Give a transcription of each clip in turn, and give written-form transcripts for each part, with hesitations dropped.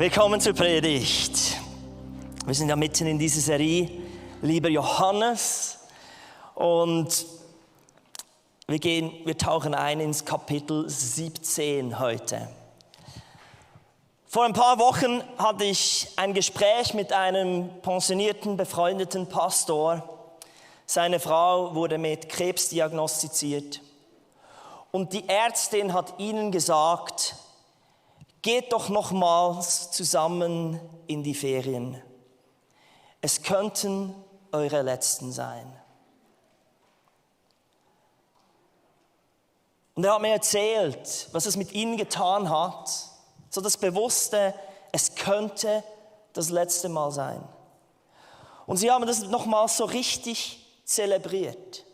Willkommen zur Predigt. Wir sind ja mitten in dieser Serie, lieber Johannes, und wir tauchen ein ins Kapitel 17 heute. Vor ein paar Wochen hatte ich ein Gespräch mit einem pensionierten, befreundeten Pastor. Seine Frau wurde mit Krebs diagnostiziert. Und die Ärztin hat ihnen gesagt, geht doch nochmals zusammen in die Ferien. Es könnten eure letzten sein. Und er hat mir erzählt, was es mit ihnen getan hat. So das Bewusste, es könnte das letzte Mal sein. Und sie haben das nochmals so richtig zelebriert.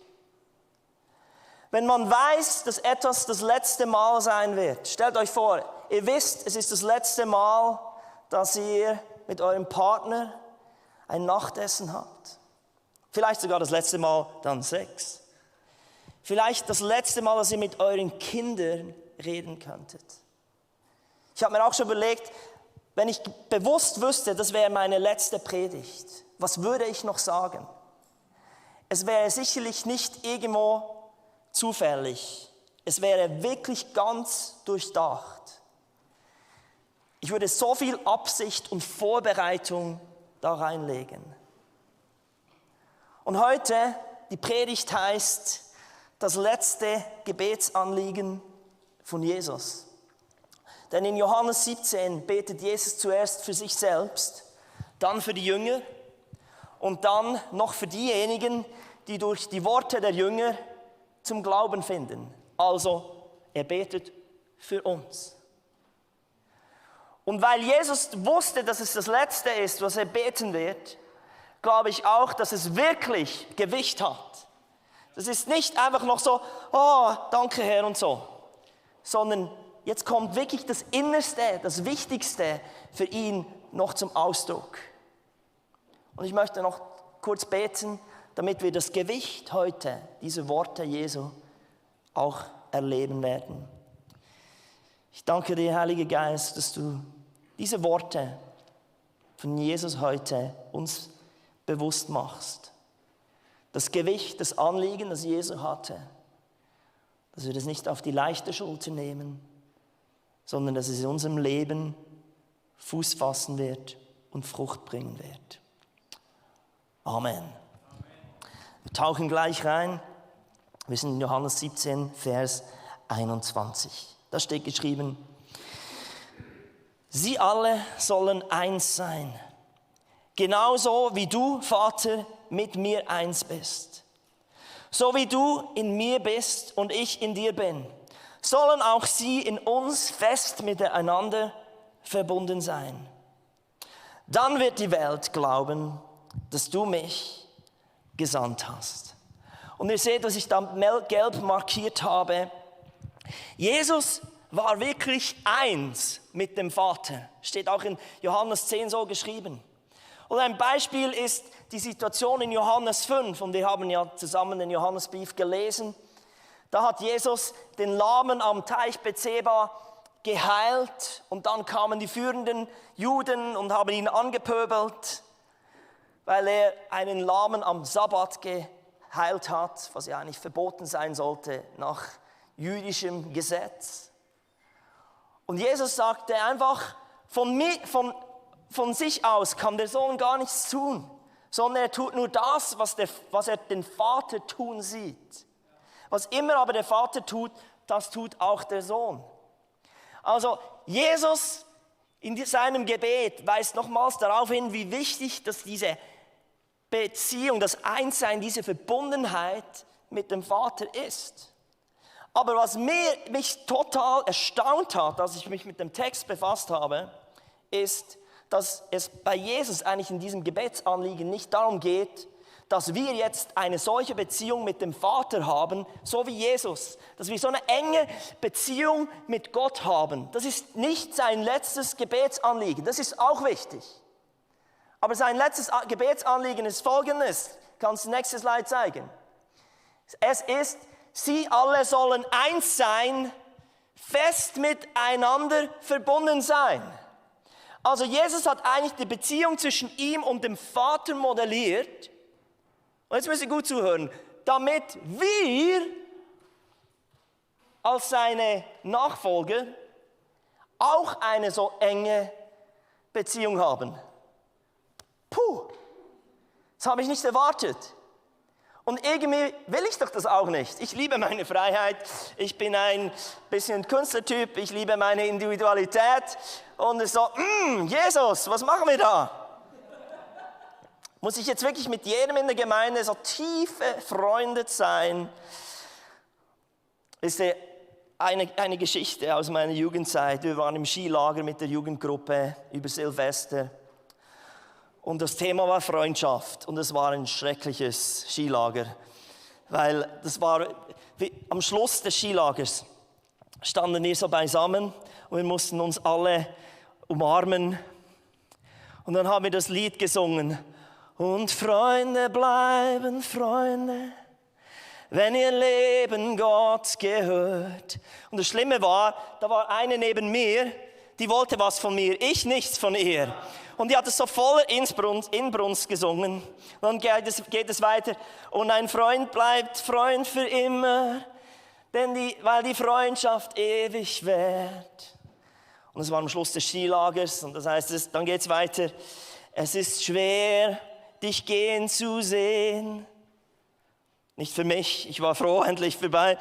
Wenn man weiß, dass etwas das letzte Mal sein wird, stellt euch vor, ihr wisst, es ist das letzte Mal, dass ihr mit eurem Partner ein Nachtessen habt. Vielleicht sogar das letzte Mal dann Sex. Vielleicht das letzte Mal, dass ihr mit euren Kindern reden könntet. Ich habe mir auch schon überlegt, wenn ich bewusst wüsste, das wäre meine letzte Predigt, was würde ich noch sagen? Es wäre sicherlich nicht irgendwo zufällig. Es wäre wirklich ganz durchdacht. Ich würde so viel Absicht und Vorbereitung da reinlegen. Und heute, die Predigt heißt, das letzte Gebetsanliegen von Jesus. Denn in Johannes 17 betet Jesus zuerst für sich selbst, dann für die Jünger und dann noch für diejenigen, die durch die Worte der Jünger zum Glauben finden. Also, er betet für uns. Und weil Jesus wusste, dass es das Letzte ist, was er beten wird, glaube ich auch, dass es wirklich Gewicht hat. Das ist nicht einfach noch so, oh, danke Herr und so, sondern jetzt kommt wirklich das Innerste, das Wichtigste für ihn noch zum Ausdruck. Und ich möchte noch kurz beten, damit wir das Gewicht heute, diese Worte Jesu, auch erleben werden. Ich danke dir, Heiliger Geist, dass du diese Worte von Jesus heute uns bewusst machst. Das Gewicht, das Anliegen, das Jesus hatte, dass wir das nicht auf die leichte Schulter nehmen, sondern dass es in unserem Leben Fuß fassen wird und Frucht bringen wird. Amen. Wir tauchen gleich rein. Wir sind in Johannes 17, Vers 21. Da steht geschrieben, sie alle sollen eins sein, genauso wie du, Vater, mit mir eins bist. So wie du in mir bist und ich in dir bin, sollen auch sie in uns fest miteinander verbunden sein. Dann wird die Welt glauben, dass du mich gesandt hast. Und ihr seht, was ich da gelb markiert habe. Jesus war wirklich eins mit dem Vater. Steht auch in Johannes 10 so geschrieben. Und ein Beispiel ist die Situation in Johannes 5. Und wir haben ja zusammen den Johannesbrief gelesen. Da hat Jesus den Lahmen am Teich Bethseba geheilt. Und dann kamen die führenden Juden und haben ihn angepöbelt, weil er einen Lahmen am Sabbat geheilt hat, was ja eigentlich verboten sein sollte nach jüdischem Gesetz. Und Jesus sagte einfach, von sich aus kann der Sohn gar nichts tun, sondern er tut nur das, was er den Vater tun sieht. Was immer aber der Vater tut, das tut auch der Sohn. Also Jesus in seinem Gebet weist nochmals darauf hin, wie wichtig dass diese Beziehung, das Einssein, diese Verbundenheit mit dem Vater ist. Aber was mich total erstaunt hat, als ich mich mit dem Text befasst habe, ist, dass es bei Jesus eigentlich in diesem Gebetsanliegen nicht darum geht, dass wir jetzt eine solche Beziehung mit dem Vater haben, so wie Jesus. Dass wir so eine enge Beziehung mit Gott haben. Das ist nicht sein letztes Gebetsanliegen. Das ist auch wichtig. Aber sein letztes Gebetsanliegen ist folgendes. Kannst du das nächste Slide zeigen? Es ist, sie alle sollen eins sein, fest miteinander verbunden sein. Also Jesus hat eigentlich die Beziehung zwischen ihm und dem Vater modelliert. Und jetzt müsst ihr gut zuhören. Damit wir als seine Nachfolger auch eine so enge Beziehung haben. Puh, das habe ich nicht erwartet. Und irgendwie will ich doch das auch nicht. Ich liebe meine Freiheit. Ich bin ein bisschen Künstlertyp. Ich liebe meine Individualität. Und es so, Jesus, was machen wir da? Muss ich jetzt wirklich mit jedem in der Gemeinde so tiefe Freunde sein? Ist eine Geschichte aus meiner Jugendzeit. Wir waren im Skilager mit der Jugendgruppe über Silvester. Und das Thema war Freundschaft. Und es war ein schreckliches Skilager. Weil das war, am Schluss des Skilagers standen wir so beisammen und wir mussten uns alle umarmen. Und dann haben wir das Lied gesungen. Und Freunde bleiben Freunde, wenn ihr Leben Gott gehört. Und das Schlimme war, da war eine neben mir, die wollte was von mir, ich nichts von ihr. Und die hat es so voller Inbrunst gesungen. Und dann geht es weiter. Und ein Freund bleibt Freund für immer, weil die Freundschaft ewig währt. Und es war am Schluss des Skilagers. Und das heißt, dann geht es weiter. Es ist schwer, dich gehen zu sehen. Nicht für mich, ich war froh, endlich vorbei.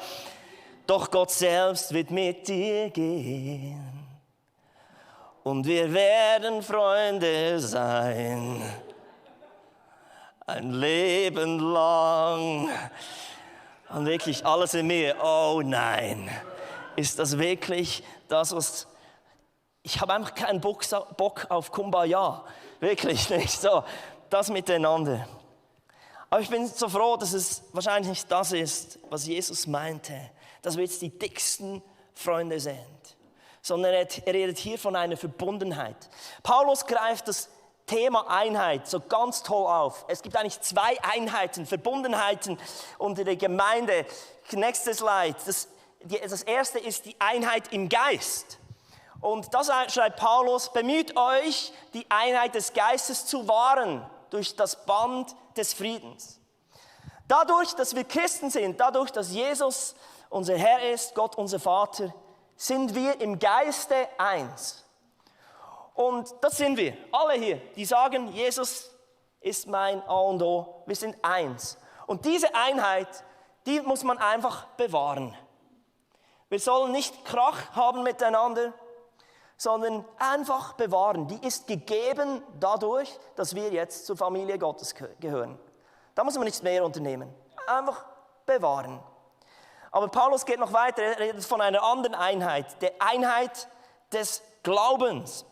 Doch Gott selbst wird mit dir gehen. Und wir werden Freunde sein, ein Leben lang. Und wirklich alles in mir, oh nein, ist das wirklich das, was... Ich habe einfach keinen Bock auf Kumbaya, wirklich nicht so, das miteinander. Aber ich bin so froh, dass es wahrscheinlich nicht das ist, was Jesus meinte, dass wir jetzt die dicksten Freunde sind. Sondern er redet hier von einer Verbundenheit. Paulus greift das Thema Einheit so ganz toll auf. Es gibt eigentlich zwei Einheiten, Verbundenheiten unter der Gemeinde. Nächstes Slide. Das erste ist die Einheit im Geist. Und das schreibt Paulus, bemüht euch, die Einheit des Geistes zu wahren durch das Band des Friedens. Dadurch, dass wir Christen sind, dadurch, dass Jesus unser Herr ist, Gott unser Vater, sind wir im Geiste eins. Und das sind wir, alle hier, die sagen, Jesus ist mein A und O, wir sind eins. Und diese Einheit, die muss man einfach bewahren. Wir sollen nicht Krach haben miteinander, sondern einfach bewahren. Die ist gegeben dadurch, dass wir jetzt zur Familie Gottes gehören. Da muss man nichts mehr unternehmen, einfach bewahren. Aber Paulus geht noch weiter, er redet von einer anderen Einheit, der Einheit des Glaubens.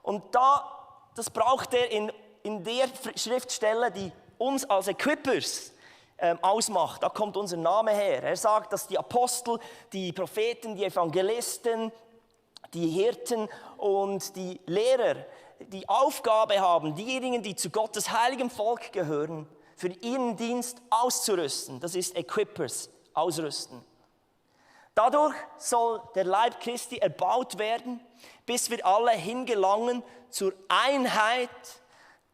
Und das braucht er in der Schriftstelle, die uns als Equippers ausmacht. Da kommt unser Name her. Er sagt, dass die Apostel, die Propheten, die Evangelisten, die Hirten und die Lehrer die Aufgabe haben, diejenigen, die zu Gottes heiligem Volk gehören, für ihren Dienst auszurüsten. Das ist Equippers. Ausrüsten. Dadurch soll der Leib Christi erbaut werden, bis wir alle hingelangen zur Einheit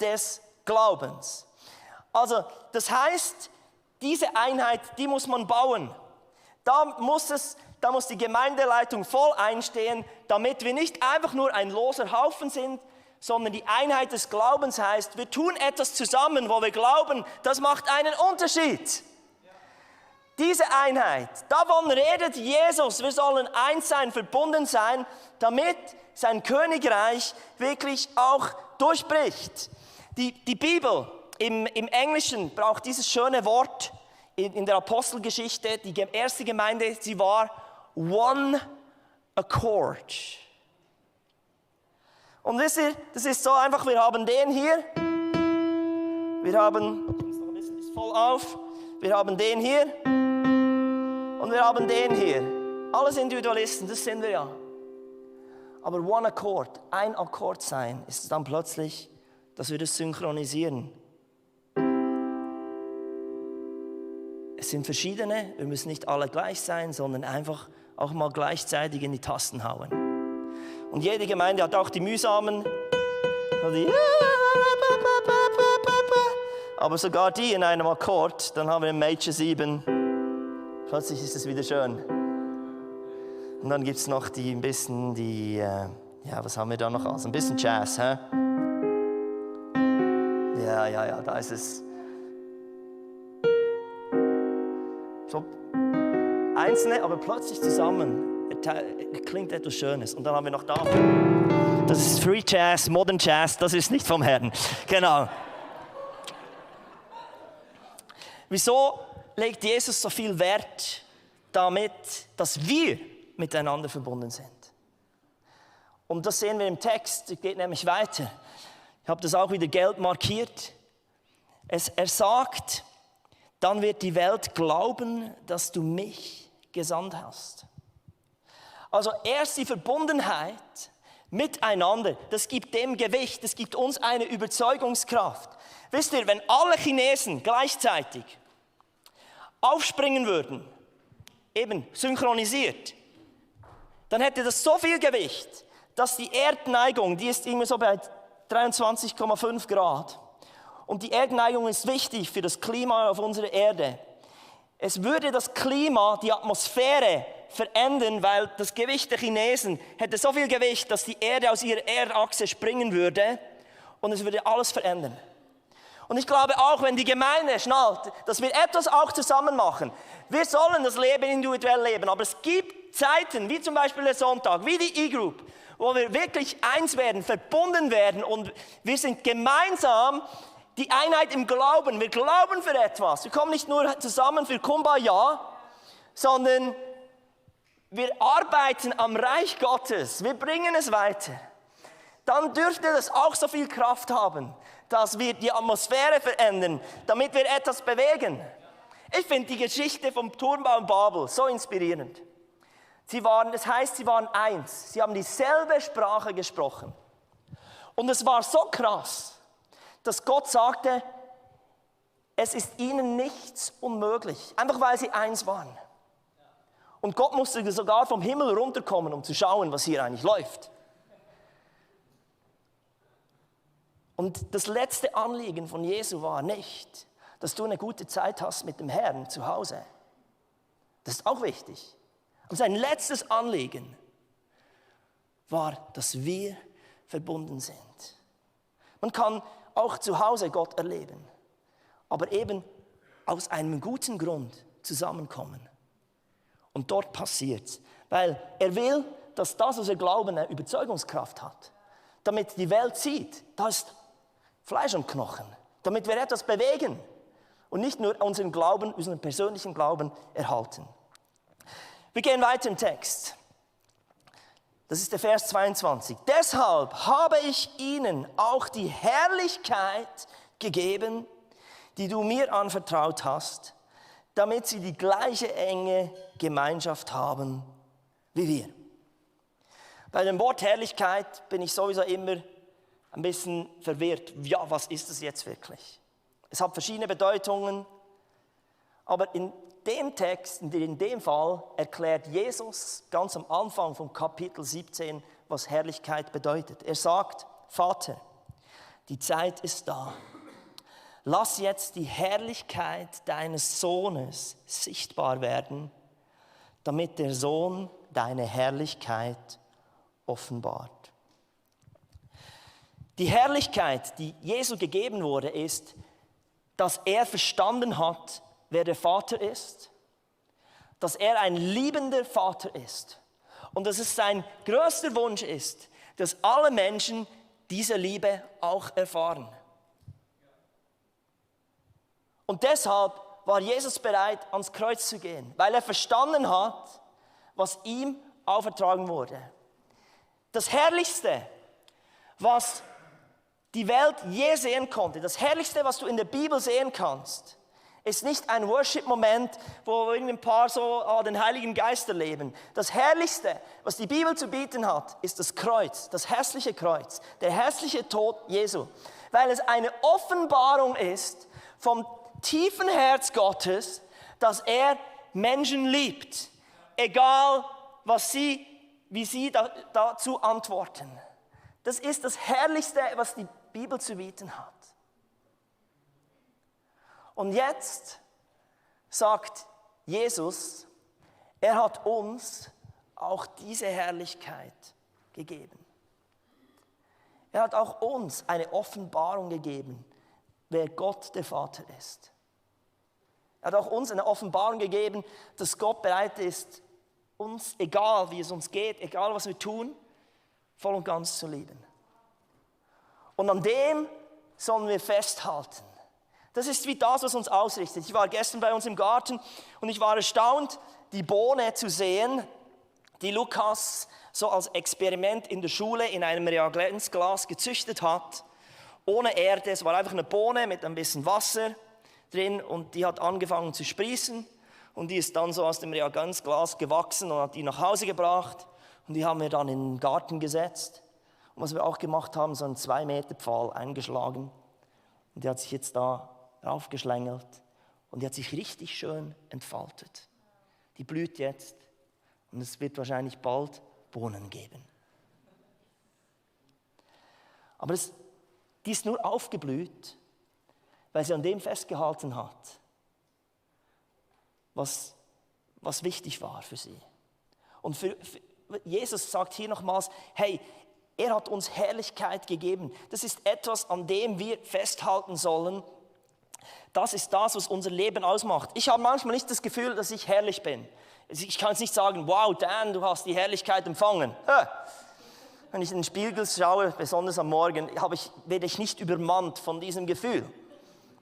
des Glaubens. Also, das heißt, diese Einheit, die muss man bauen. Da muss die Gemeindeleitung voll einstehen, damit wir nicht einfach nur ein loser Haufen sind, sondern die Einheit des Glaubens heißt, wir tun etwas zusammen, wo wir glauben, das macht einen Unterschied. Diese Einheit, davon redet Jesus, wir sollen eins sein, verbunden sein, damit sein Königreich wirklich auch durchbricht. Die Bibel im Englischen braucht dieses schöne Wort in der Apostelgeschichte. Die erste Gemeinde, sie war one accord. Und das ist so einfach, wir haben den hier, wir haben, ich muss noch ein bisschen voll auf, wir haben den hier. Und wir haben den hier. Alles Individualisten, das sind wir ja. Aber one accord, ein Akkord sein, ist es dann plötzlich, dass wir das synchronisieren. Es sind verschiedene, wir müssen nicht alle gleich sein, sondern einfach auch mal gleichzeitig in die Tasten hauen. Und jede Gemeinde hat auch die mühsamen, aber sogar die in einem Akkord, dann haben wir ein Major 7. Plötzlich ist es wieder schön. Und dann gibt es noch ein bisschen was haben wir da noch alles? Ein bisschen Jazz, hä? Ja, da ist es. So einzelne, aber plötzlich zusammen. Klingt etwas Schönes. Und dann haben wir noch da. Das ist Free Jazz, Modern Jazz, das ist nicht vom Herrn. Genau. Wieso legt Jesus so viel Wert damit, dass wir miteinander verbunden sind? Und das sehen wir im Text, es geht nämlich weiter. Ich habe das auch wieder gelb markiert. Er sagt, dann wird die Welt glauben, dass du mich gesandt hast. Also erst die Verbundenheit miteinander, das gibt dem Gewicht, das gibt uns eine Überzeugungskraft. Wisst ihr, wenn alle Chinesen gleichzeitig aufspringen würden, eben synchronisiert, dann hätte das so viel Gewicht, dass die Erdneigung, die ist immer so bei 23,5 Grad. Und die Erdneigung ist wichtig für das Klima auf unserer Erde. Es würde das Klima, die Atmosphäre verändern, weil das Gewicht der Chinesen hätte so viel Gewicht, dass die Erde aus ihrer Erdachse springen würde und es würde alles verändern. Und ich glaube auch, wenn die Gemeinde schnallt, dass wir etwas auch zusammen machen. Wir sollen das Leben individuell leben, aber es gibt Zeiten, wie zum Beispiel der Sonntag, wie die E-Group, wo wir wirklich eins werden, verbunden werden und wir sind gemeinsam die Einheit im Glauben. Wir glauben für etwas. Wir kommen nicht nur zusammen für Kumbaya, sondern wir arbeiten am Reich Gottes. Wir bringen es weiter. Dann dürfte das auch so viel Kraft haben, dass wir die Atmosphäre verändern, damit wir etwas bewegen. Ich finde die Geschichte vom Turmbau in Babel so inspirierend. Sie waren eins. Sie haben dieselbe Sprache gesprochen. Und es war so krass, dass Gott sagte, es ist ihnen nichts unmöglich, einfach weil sie eins waren. Und Gott musste sogar vom Himmel runterkommen, um zu schauen, was hier eigentlich läuft. Und das letzte Anliegen von Jesu war nicht, dass du eine gute Zeit hast mit dem Herrn zu Hause. Das ist auch wichtig. Und sein letztes Anliegen war, dass wir verbunden sind. Man kann auch zu Hause Gott erleben, aber eben aus einem guten Grund zusammenkommen. Und dort passiert es, weil er will, dass das, was wir glauben, eine Überzeugungskraft hat. Damit die Welt sieht, da ist Fleisch und Knochen. Damit wir etwas bewegen und nicht nur unseren Glauben, unseren persönlichen Glauben erhalten. Wir gehen weiter im Text. Das ist der Vers 22. Deshalb habe ich ihnen auch die Herrlichkeit gegeben, die du mir anvertraut hast, damit sie die gleiche enge Gemeinschaft haben wie wir. Bei dem Wort Herrlichkeit bin ich sowieso immer ein bisschen verwirrt. Ja, was ist das jetzt wirklich? Es hat verschiedene Bedeutungen, aber in dem Text, in dem Fall, erklärt Jesus ganz am Anfang von Kapitel 17, was Herrlichkeit bedeutet. Er sagt, Vater, die Zeit ist da. Lass jetzt die Herrlichkeit deines Sohnes sichtbar werden, damit der Sohn deine Herrlichkeit offenbart. Die Herrlichkeit, die Jesu gegeben wurde, ist, dass er verstanden hat, wer der Vater ist, dass er ein liebender Vater ist und dass es sein größter Wunsch ist, dass alle Menschen diese Liebe auch erfahren. Und deshalb war Jesus bereit, ans Kreuz zu gehen, weil er verstanden hat, was ihm aufertragen wurde. Das Herrlichste, was die Welt je sehen konnte, das Herrlichste, was du in der Bibel sehen kannst, ist nicht ein Worship-Moment, wo ein paar so den Heiligen Geist erleben. Das Herrlichste, was die Bibel zu bieten hat, ist das Kreuz, das hässliche Kreuz, der hässliche Tod Jesu. Weil es eine Offenbarung ist vom tiefen Herz Gottes, dass er Menschen liebt. Egal, was sie wie sie dazu antworten. Das ist das Herrlichste, was die Bibel zu bieten hat. Und jetzt sagt Jesus, er hat uns auch diese Herrlichkeit gegeben. Er hat auch uns eine Offenbarung gegeben, wer Gott der Vater ist. Er hat auch uns eine Offenbarung gegeben, dass Gott bereit ist, uns, egal wie es uns geht, egal was wir tun, voll und ganz zu lieben. Und an dem sollen wir festhalten. Das ist wie das, was uns ausrichtet. Ich war gestern bei uns im Garten und ich war erstaunt, die Bohne zu sehen, die Lukas so als Experiment in der Schule in einem Reagenzglas gezüchtet hat, ohne Erde. Es war einfach eine Bohne mit ein bisschen Wasser drin und die hat angefangen zu sprießen und die ist dann so aus dem Reagenzglas gewachsen und hat die nach Hause gebracht und die haben wir dann in den Garten gesetzt. Und was wir auch gemacht haben, so einen 2-Meter-Pfahl eingeschlagen und die hat sich jetzt da raufgeschlängelt und die hat sich richtig schön entfaltet. Die blüht jetzt und es wird wahrscheinlich bald Bohnen geben. Aber die ist nur aufgeblüht, weil sie an dem festgehalten hat, was wichtig war für sie. Und Jesus sagt hier nochmals, hey, er hat uns Herrlichkeit gegeben. Das ist etwas, an dem wir festhalten sollen. Das ist das, was unser Leben ausmacht. Ich habe manchmal nicht das Gefühl, dass ich herrlich bin. Ich kann jetzt nicht sagen, wow, Dan, du hast die Herrlichkeit empfangen. Wenn ich in den Spiegel schaue, besonders am Morgen, werde ich nicht übermannt von diesem Gefühl.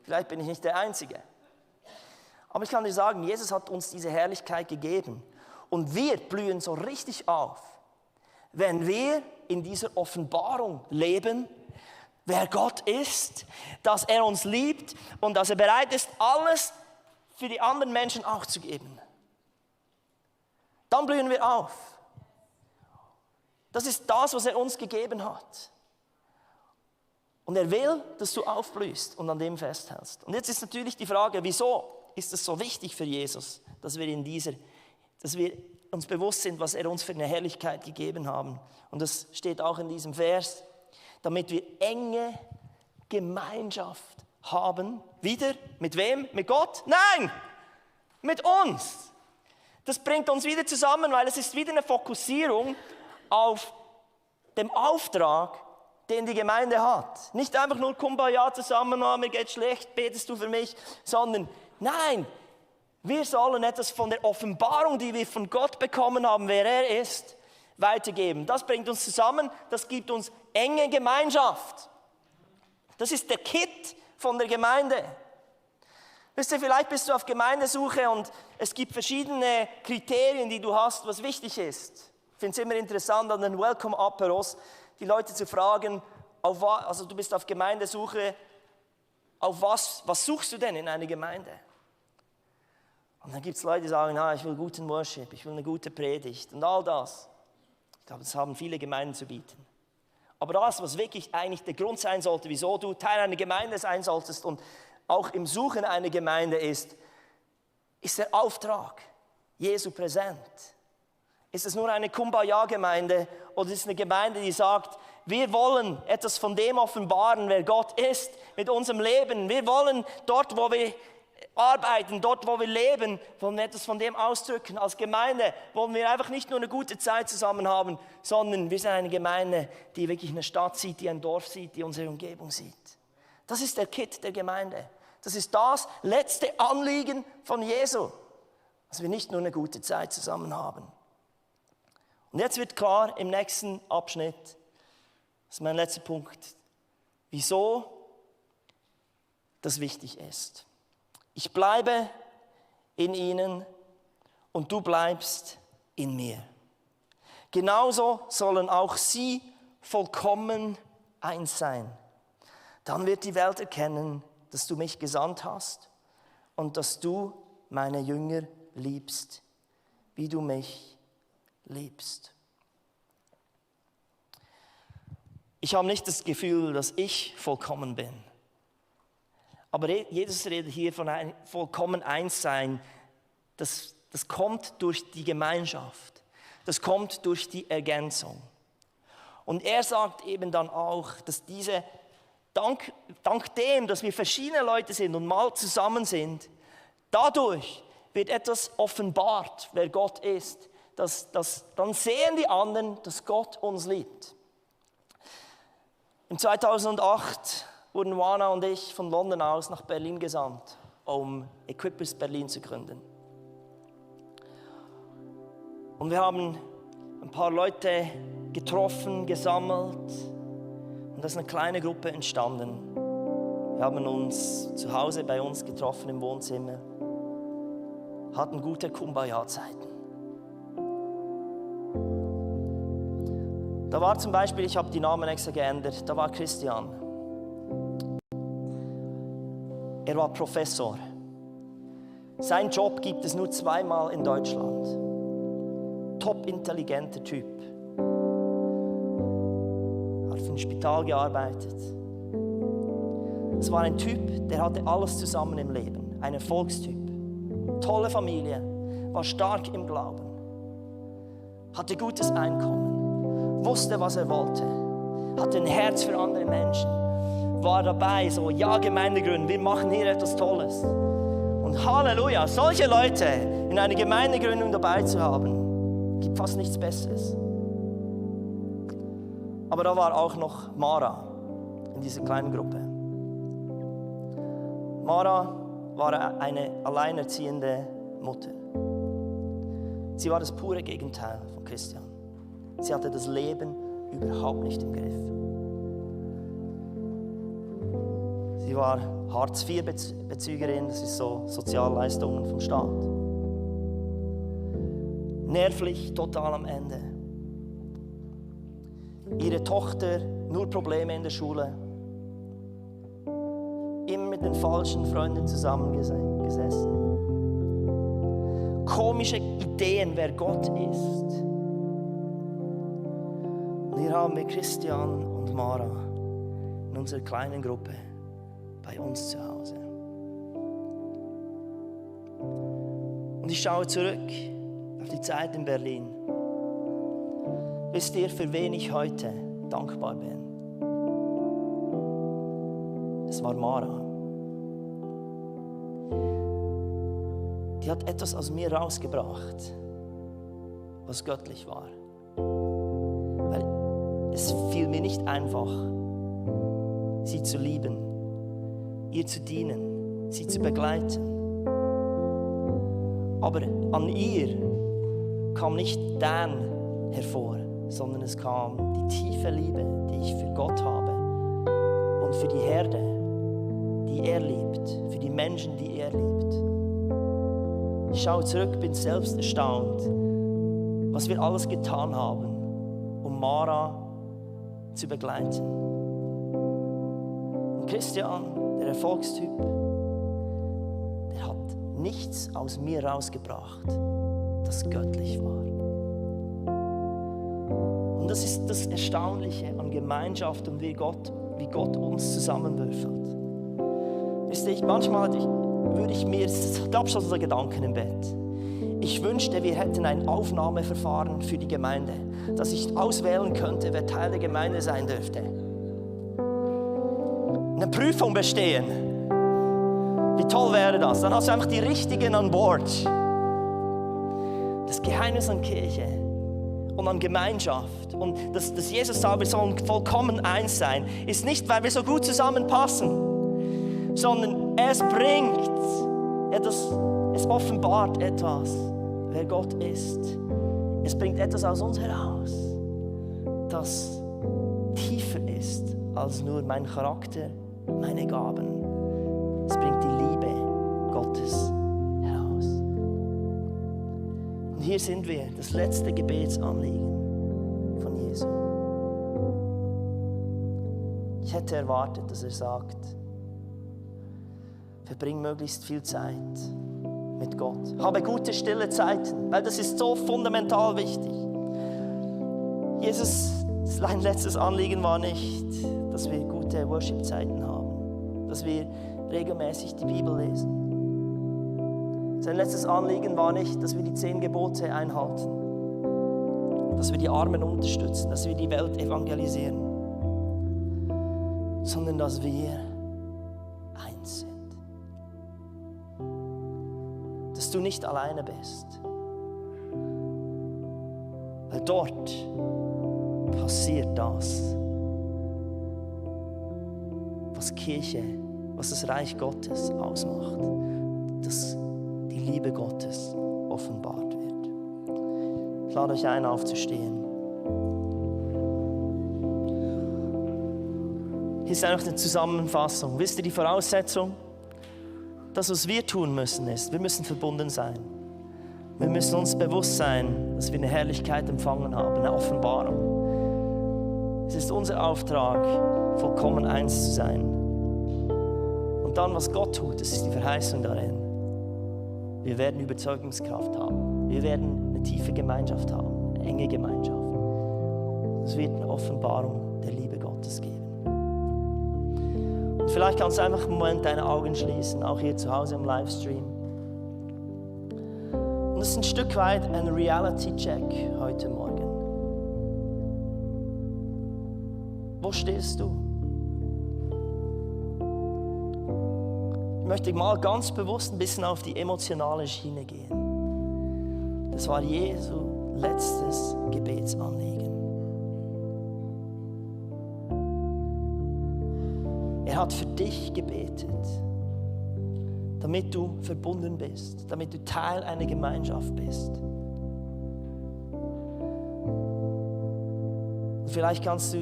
Vielleicht bin ich nicht der Einzige. Aber ich kann dir sagen, Jesus hat uns diese Herrlichkeit gegeben. Und wir blühen so richtig auf, wenn wir in dieser Offenbarung leben, wer Gott ist, dass er uns liebt und dass er bereit ist, alles für die anderen Menschen auch zu geben. Dann blühen wir auf. Das ist das, was er uns gegeben hat. Und er will, dass du aufblühst und an dem festhältst. Und jetzt ist natürlich die Frage, wieso ist es so wichtig für Jesus, dass wir uns bewusst sind, was er uns für eine Herrlichkeit gegeben haben. Und das steht auch in diesem Vers, damit wir enge Gemeinschaft haben. Wieder, mit wem? Mit Gott? Nein, mit uns. Das bringt uns wieder zusammen, weil es ist wieder eine Fokussierung auf dem Auftrag, den die Gemeinde hat. Nicht einfach nur Kumbaya zusammen, mir geht schlecht, betest du für mich, sondern nein, wir sollen etwas von der Offenbarung, die wir von Gott bekommen haben, wer er ist, weitergeben. Das bringt uns zusammen, das gibt uns enge Gemeinschaft. Das ist der Kit von der Gemeinde. Wisst ihr, vielleicht bist du auf Gemeindesuche und es gibt verschiedene Kriterien, die du hast, was wichtig ist. Ich finde es immer interessant, an den Welcome-Aperos die Leute zu fragen, also du bist auf Gemeindesuche, auf was suchst du denn in einer Gemeinde? Und dann gibt es Leute, die sagen, ich will guten Worship, ich will eine gute Predigt und all das. Ich glaube, das haben viele Gemeinden zu bieten. Aber das, was wirklich eigentlich der Grund sein sollte, wieso du Teil einer Gemeinde sein solltest und auch im Suchen einer Gemeinde ist der Auftrag Jesu präsent. Ist es nur eine Kumbaya-Gemeinde oder ist es eine Gemeinde, die sagt, wir wollen etwas von dem offenbaren, wer Gott ist mit unserem Leben. Wir wollen dort, wo wir arbeiten, dort, wo wir leben, wollen wir etwas von dem ausdrücken. Als Gemeinde wollen wir einfach nicht nur eine gute Zeit zusammen haben, sondern wir sind eine Gemeinde, die wirklich eine Stadt sieht, die ein Dorf sieht, die unsere Umgebung sieht. Das ist der Kit der Gemeinde. Das ist das letzte Anliegen von Jesu, dass wir nicht nur eine gute Zeit zusammen haben. Und jetzt wird klar im nächsten Abschnitt, das ist mein letzter Punkt, wieso das wichtig ist. Ich bleibe in ihnen und du bleibst in mir. Genauso sollen auch sie vollkommen eins sein. Dann wird die Welt erkennen, dass du mich gesandt hast und dass du meine Jünger liebst, wie du mich liebst. Ich habe nicht das Gefühl, dass ich vollkommen bin. Aber Jesus redet hier von einem vollkommen Einssein. Das kommt durch die Gemeinschaft. das kommt durch die Ergänzung. Und er sagt eben dann auch, dass dank dem, dass wir verschiedene Leute sind und mal zusammen sind, dadurch wird etwas offenbart, wer Gott ist. Dann sehen die anderen, dass Gott uns liebt. Im 2008 wurden Wana und ich von London aus nach Berlin gesandt, um Equippers Berlin zu gründen. Und wir haben ein paar Leute getroffen, gesammelt und da ist eine kleine Gruppe entstanden. Wir haben uns zu Hause bei uns getroffen im Wohnzimmer, hatten gute Kumbaya-Zeiten. Da war zum Beispiel, ich habe die Namen extra geändert, da war Christian. Er war Professor. Sein Job gibt es nur 2-mal in Deutschland. Top intelligenter Typ. Hat für ein Spital gearbeitet. Es war ein Typ, der hatte alles zusammen im Leben. Ein Erfolgstyp. Tolle Familie. War stark im Glauben. Hatte gutes Einkommen. Wusste, was er wollte. Hatte ein Herz für andere Menschen. War dabei, so, ja, Gemeinde gründen, wir machen hier etwas Tolles. Und Halleluja, solche Leute in einer Gemeindegründung dabei zu haben, gibt fast nichts Besseres. Aber da war auch noch Mara in dieser kleinen Gruppe. Mara war eine alleinerziehende Mutter. Sie war das pure Gegenteil von Christian. Sie hatte das Leben überhaupt nicht im Griff. Sie war Hartz-IV-Bezügerin, das ist so Sozialleistungen vom Staat. Nervlich, total am Ende. Ihre Tochter, nur Probleme in der Schule. Immer mit den falschen Freunden zusammengesessen. Komische Ideen, wer Gott ist. Und hier haben wir Christian und Mara in unserer kleinen Gruppe bei uns zu Hause. Und ich schaue zurück auf die Zeit in Berlin. Wisst ihr, für wen ich heute dankbar bin? Es war Mara. Die hat etwas aus mir rausgebracht, was göttlich war. Weil es fiel mir nicht einfach, sie zu lieben, ihr zu dienen, sie zu begleiten. Aber an ihr kam nicht Dan hervor, sondern es kam die tiefe Liebe, die ich für Gott habe und für die Herde, die er liebt, für die Menschen, die er liebt. Ich schaue zurück, bin selbst erstaunt, was wir alles getan haben, um Mara zu begleiten. Und Christian, der Erfolgstyp, der hat nichts aus mir rausgebracht, das göttlich war. Und das ist das Erstaunliche an Gemeinschaft und wie Gott uns zusammenwürfelt. Wisst ihr, manchmal würde ich mir, ich glaube schon so Gedanken im Bett. Ich wünschte, wir hätten ein Aufnahmeverfahren für die Gemeinde, dass ich auswählen könnte, wer Teil der Gemeinde sein dürfte. Eine Prüfung bestehen. Wie toll wäre das? Dann hast du einfach die Richtigen an Bord. Das Geheimnis an Kirche und an Gemeinschaft und dass Jesus sagt, wir sollen vollkommen eins sein, ist nicht, weil wir so gut zusammenpassen, sondern es bringt etwas, es offenbart etwas, wer Gott ist. Es bringt etwas aus uns heraus, das tiefer ist als nur mein Charakter, meine Gaben. Es bringt die Liebe Gottes heraus. Und hier sind wir, das letzte Gebetsanliegen von Jesu. Ich hätte erwartet, dass er sagt, verbring möglichst viel Zeit mit Gott. Habe gute, stille Zeiten, weil das ist so fundamental wichtig. Jesus, sein letztes Anliegen war nicht, dass wir gute Worship-Zeiten haben, dass wir regelmäßig die Bibel lesen. Sein letztes Anliegen war nicht, dass wir die 10 Gebote einhalten. dass wir die Armen unterstützen, dass wir die Welt evangelisieren, sondern dass wir eins sind. Dass du nicht alleine bist. Weil dort passiert das, was Kirche, was das Reich Gottes ausmacht, dass die Liebe Gottes offenbart wird. Ich lade euch ein, aufzustehen. Hier ist einfach eine Zusammenfassung. Wisst ihr, die Voraussetzung? Das, was wir tun müssen, ist, wir müssen verbunden sein. Wir müssen uns bewusst sein, dass wir eine Herrlichkeit empfangen haben, eine Offenbarung. Es ist unser Auftrag, vollkommen eins zu sein. Und dann, was Gott tut, das ist die Verheißung darin. Wir werden Überzeugungskraft haben. Wir werden eine tiefe Gemeinschaft haben, eine enge Gemeinschaft. Es wird eine Offenbarung der Liebe Gottes geben. Und vielleicht kannst du einfach einen Moment deine Augen schließen, auch hier zu Hause im Livestream. Und es ist ein Stück weit ein Reality-Check heute Morgen. Wo stehst du? Ich möchte mal ganz bewusst ein bisschen auf die emotionale Schiene gehen. Das war Jesu letztes Gebetsanliegen. Er hat für dich gebetet, damit du verbunden bist, damit du Teil einer Gemeinschaft bist. Und vielleicht kannst du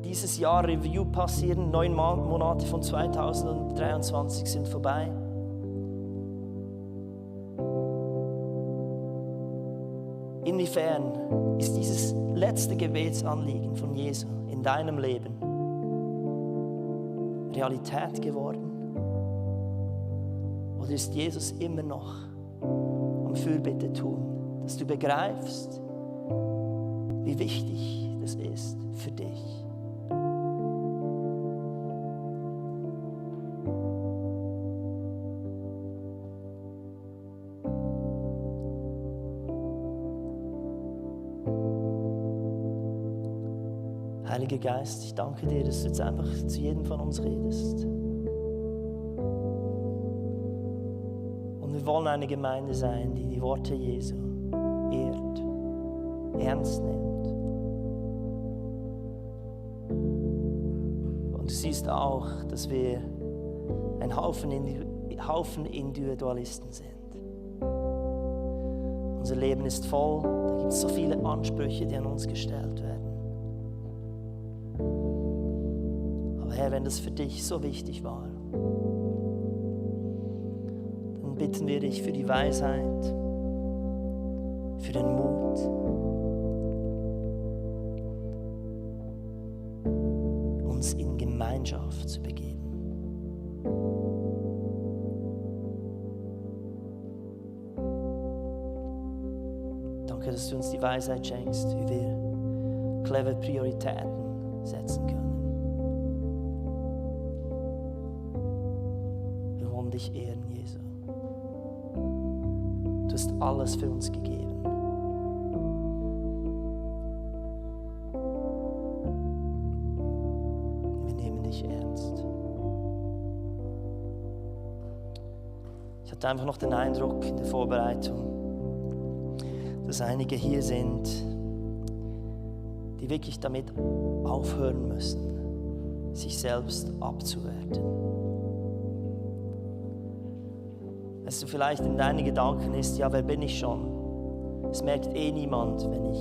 dieses Jahr Review passieren, 9 Monate von 2023 sind vorbei. Inwiefern ist dieses letzte Gebetsanliegen von Jesu in deinem Leben Realität geworden? Oder ist Jesus immer noch am Fürbitte tun, dass du begreifst, wie wichtig das ist für dich? Heiliger Geist, ich danke dir, dass du jetzt einfach zu jedem von uns redest. Und wir wollen eine Gemeinde sein, die die Worte Jesu ehrt, ernst nimmt. Und du siehst auch, dass wir ein Haufen Individualisten sind. Unser Leben ist voll, da gibt es so viele Ansprüche, die an uns gestellt werden. Herr, wenn das für dich so wichtig war, dann bitten wir dich für die Weisheit, für den Mut, uns in Gemeinschaft zu begeben. Danke, dass du uns die Weisheit schenkst, wie wir clever Prioritäten setzen können. Dich ehren, Jesu. Du hast alles für uns gegeben. Wir nehmen dich ernst. Ich hatte einfach noch den Eindruck in der Vorbereitung, dass einige hier sind, die wirklich damit aufhören müssen, sich selbst abzuwerten. Dass du vielleicht in deinen Gedanken ist, ja, wer bin ich schon? Es merkt eh niemand, wenn ich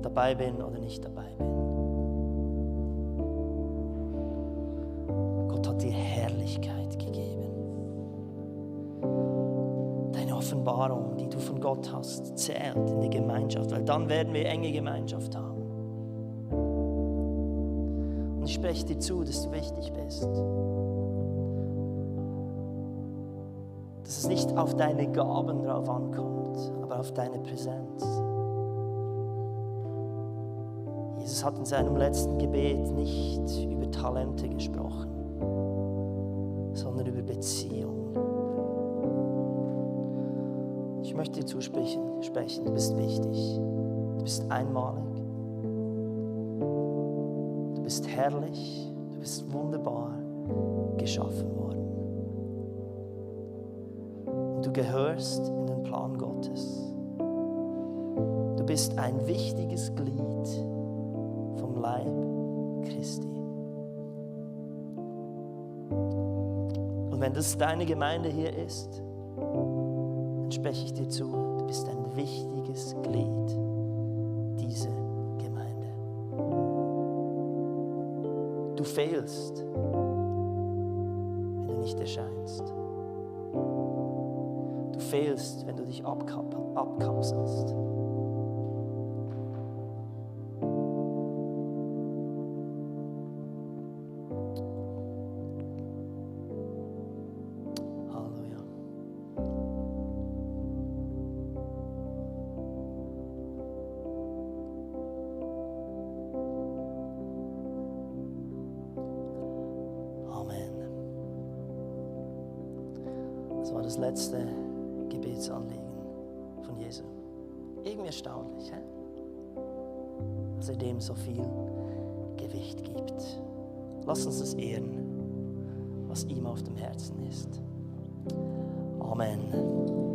dabei bin oder nicht dabei bin. Gott hat dir Herrlichkeit gegeben. Deine Offenbarung, die du von Gott hast, zählt in die Gemeinschaft, weil dann werden wir enge Gemeinschaft haben. Und ich spreche dir zu, dass du wichtig bist. Dass es nicht auf deine Gaben drauf ankommt, aber auf deine Präsenz. Jesus hat in seinem letzten Gebet nicht über Talente gesprochen, sondern über Beziehung. Ich möchte dir zusprechen, du bist wichtig, du bist einmalig, du bist herrlich, du bist wunderbar geschaffen worden. Und du gehörst in den Plan Gottes. Du bist ein wichtiges Glied vom Leib Christi. Und wenn das deine Gemeinde hier ist, dann spreche ich dir zu, du bist ein wichtiges Glied dieser Gemeinde. Du fehlst, wenn du nicht erscheinst. Du fehlst, wenn du dich abkapselst. Das war das letzte Gebetsanliegen von Jesu. Irgendwie erstaunlich, dass er dem so viel Gewicht gibt. Lass uns das ehren, was ihm auf dem Herzen ist. Amen.